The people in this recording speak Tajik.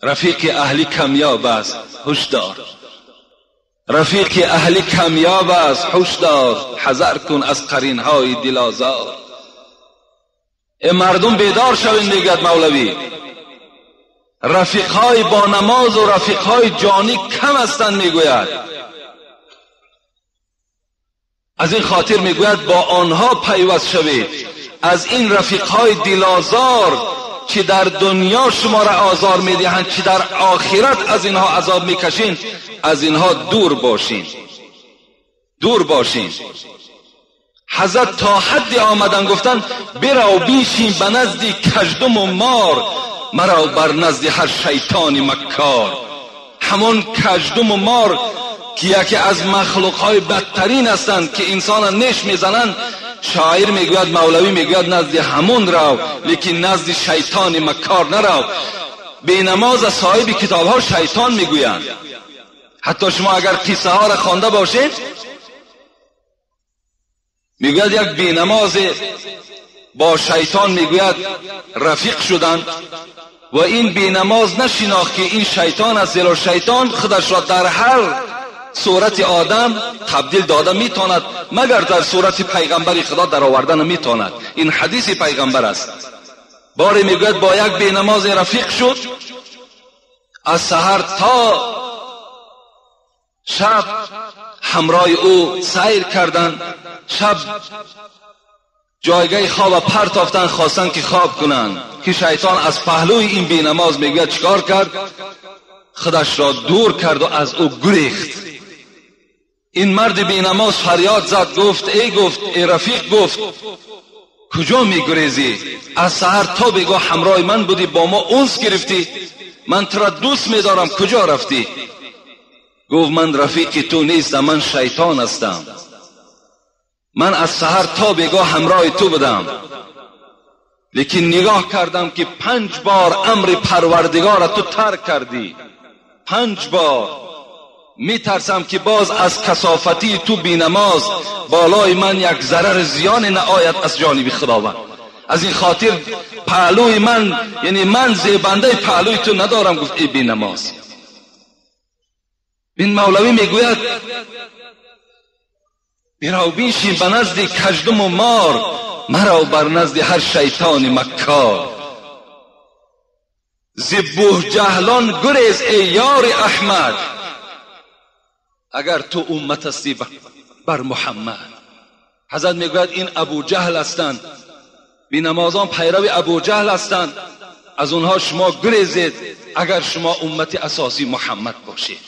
Рафиқи аҳли камёб аст, ҳушдор. Рафиқи аҳли камёб аст, ҳушдор. Ҳазар кун аз қаринҳои дилозор. Э мардум, бедор шавед, мегӯяд Мавлавӣ. Рафиқҳои бо намозу рафиқҳои ҷонӣ кам ҳастанд, мегӯяд. Аз ин хотир мегӯяд бо онҳо пайваст шавед. Аз ин рафиқҳои дилозор чӣ дар дунё шуморо озор медиҳанд, чӣ дар охират аз инҳо азоб мекашед, аз инҳо дур бошед, дур бошед. Ҳазрат то ҳадди омадан гуфтанд бирав бишин ба назди каждуму мор, маро бар назди ҳар шайтони маккор. Ҳамон каждуму мор ки яке аз махлуқҳои бадтарин ҳастанд, ки инсонро неш мезананд, шоир мегӯяд, Мавлавӣ мегӯяд назди ҳамон рав, лекин назди шайтони маккор нарав. Бенамоз соҳиби китобҳо шайтон мегӯянд. Ҳатто шумо агар қиссаҳоро хонда бошед, мегӯяд як бенамоз бо шайтон мегӯяд рафиқ шуданд ва ин бенамоз нашинохт ки ин шайтон аст, зеро шайтон худашро дар ҳар сурати одам табдил дода метавонад, магар дар сурати пайғамбари Худо дароварда наметавонад. Ин ҳадиси пайғамбар аст. Боре мегӯяд бо як бенамоз рафиқ шуд, аз саҳар то шаб ҳамроҳи ӯ сайр карданд, шаб ҷойгаҳи хоба партофтанд, хостанд ки хоб кунанд, ки шайтон аз паҳлӯи ин бенамоз мегӯяд чикор кард? Худашро дур кард ва аз ӯ гурехт. Ин марди бенамоз фарёд зад, гуфт эй, гуфт эй рафиқ, гуфт куҷо мегурезӣ? Аз саҳар то бегоҳ ҳамроҳи ман будӣ, бо мо унс гирифтӣ, ман туро дӯст медорам, куҷо рафтӣ? Гуфт ман рафиқи ту нестам, ман шайтон ҳастам. Ман аз саҳар то бегоҳ ҳамроҳи ту будам, лекин нигоҳ кардам ки 5 бор амри Парвардигорро ту тарк кардӣ. 5 бор. Метарсам ки боз аз касофатии ту бенамоз болои ман як зарари зиёне наояд аз ҷониби Худованд. Аз ин хотир паҳлӯи ман, яъне ман зебандаи паҳлӯи ту надорам. Гуфт эй бенамоз. Ин Мавлавӣ мегӯяд бирав бишин ба назди каждуму мор, маро бар назди ҳар шайтони маккор. Зи буҳҷаҳлон гурез эй ёри Аҳмад, агар ту уммат ҳастӣ бар Муҳаммад. Ҳазрат мегӯяд ин Абуҷаҳл ҳастанд, бенамозон пайрави Абуҷаҳл ҳастанд, аз онҳо шумо гурезед агар шумо уммати асосии Муҳаммад бошед.